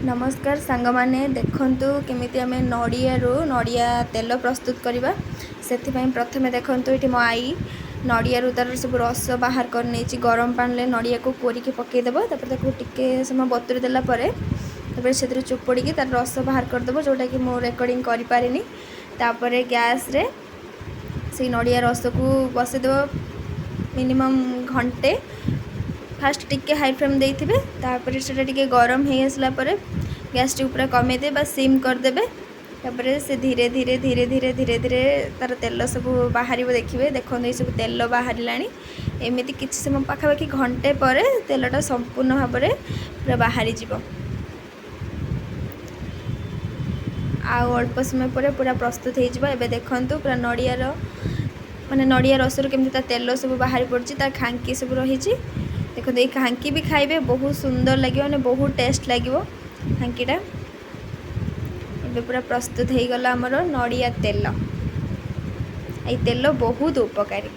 ନମସ୍କାର ସାଙ୍ଗମାନେ, ଦେଖନ୍ତୁ କେମିତି ଆମେ ନଡ଼ିଆରୁ ନଡ଼ିଆ ତେଲ ପ୍ରସ୍ତୁତ କରିବା। ସେଥିପାଇଁ ପ୍ରଥମେ ଦେଖନ୍ତୁ, ଏଠି ମୋ ଆଈ ନଡ଼ିଆରୁ ତା'ର ସବୁ ରସ ବାହାର କରିନେଇଛି। ଗରମ ପାଣିରେ ନଡ଼ିଆକୁ କୋରିକି ପକାଇଦେବ, ତାପରେ ତାକୁ ଟିକେ ସମୟ ବତୁରି ଦେଲା ପରେ ତାପରେ ସେଥିରୁ ଚୁପୁଡ଼ିକି ତା'ର ରସ ବାହାର କରିଦେବ, ଯେଉଁଟାକି ମୁଁ ରେକର୍ଡ଼ିଂ କରିପାରିନି। ତାପରେ ଗ୍ୟାସ୍ରେ ସେଇ ନଡ଼ିଆ ରସକୁ ବସେଇଦେବ ମିନିମମ୍ ଘଣ୍ଟେ। ଫାଷ୍ଟ ଟିକେ ହାଇ ଫ୍ଲେମ୍ ଦେଇଥିବେ, ତାପରେ ସେଇଟା ଟିକେ ଗରମ ହେଇ ଆସିଲା ପରେ ଗ୍ୟାସ୍ଟିକୁ ପୁରା କମେଇଦେବେ ବା ସିମ୍ କରିଦେବେ। ତାପରେ ସେ ଧୀରେ ଧୀରେ ଧୀରେ ଧୀରେ ଧୀରେ ଧୀରେ ତା'ର ତେଲ ସବୁ ବାହାରିବ। ଦେଖିବେ, ଦେଖନ୍ତୁ, ଏସବୁ ତେଲ ବାହାରିଲାଣି। ଏମିତି କିଛି ସମୟ, ପାଖାପାଖି ଘଣ୍ଟେ ପରେ ତେଲଟା ସମ୍ପୂର୍ଣ୍ଣ ଭାବରେ ପୁରା ବାହାରିଯିବ। ଆଉ ଅଳ୍ପ ସମୟ ପରେ ପୁରା ପ୍ରସ୍ତୁତ ହେଇଯିବ। ଏବେ ଦେଖନ୍ତୁ, ପୁରା ନଡ଼ିଆର ମାନେ ନଡ଼ିଆ ରସରୁ କେମିତି ତା ତେଲ ସବୁ ବାହାରି ପଡ଼ୁଛି, ତା ଖାଙ୍କି ସବୁ ରହିଛି। ଦେଖନ୍ତୁ, ଏଇ ଖାଙ୍କି ବି ଖାଇବେ, ବହୁତ ସୁନ୍ଦର ଲାଗିବ, ମାନେ ବହୁତ ଟେଷ୍ଟ ଲାଗିବ ଖାଙ୍କିଟା। ଏବେ ପୁରା ପ୍ରସ୍ତୁତ ହେଇଗଲା ଆମର ନଡ଼ିଆ ତେଲ। ଏଇ ତେଲ ବହୁତ ଉପକାରୀ।